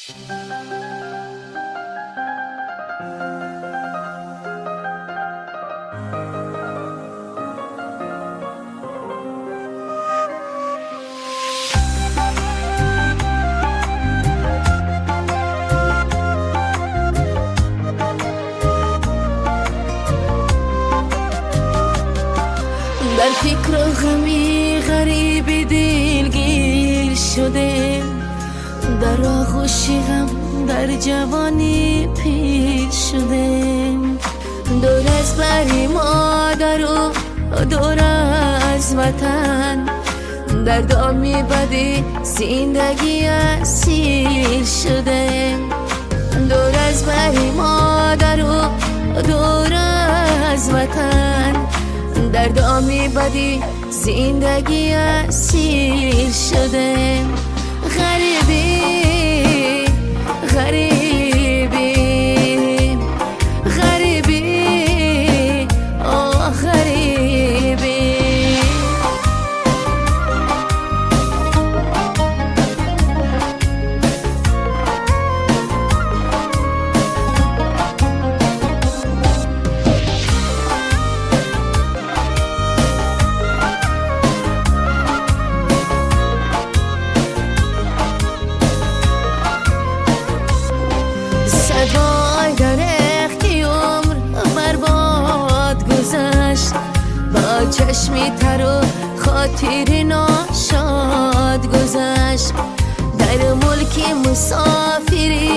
Дар фикру ғами ғариби дилгир шудем, дар оғӯши ғам дар ҷавонӣ пир шудем. Дур аз бари модару дур аз ватан, дар доми бади зиндагӣ асир шудем. Дур аз бари модару дур аз ватан, дар доми бади зиндагӣ асир шудем. Ғарибӣ, ғарибӣ, ғарибӣ, о ғарибӣ. Садвой дарахти умр барбод гузашт, бо чашми тару хотири ношод гузашт. Дар мулки мусофирӣ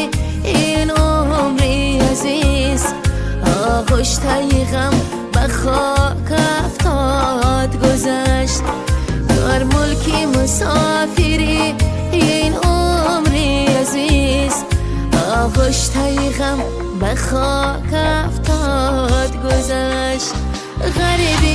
ин умри азиз, оғӯштаи ғам ба хок афтод гузашт. Дар мулки мусофирӣ ин умри азиз, оғӯштаи ғам ба хок афтод гузашт. Ғарибӣ.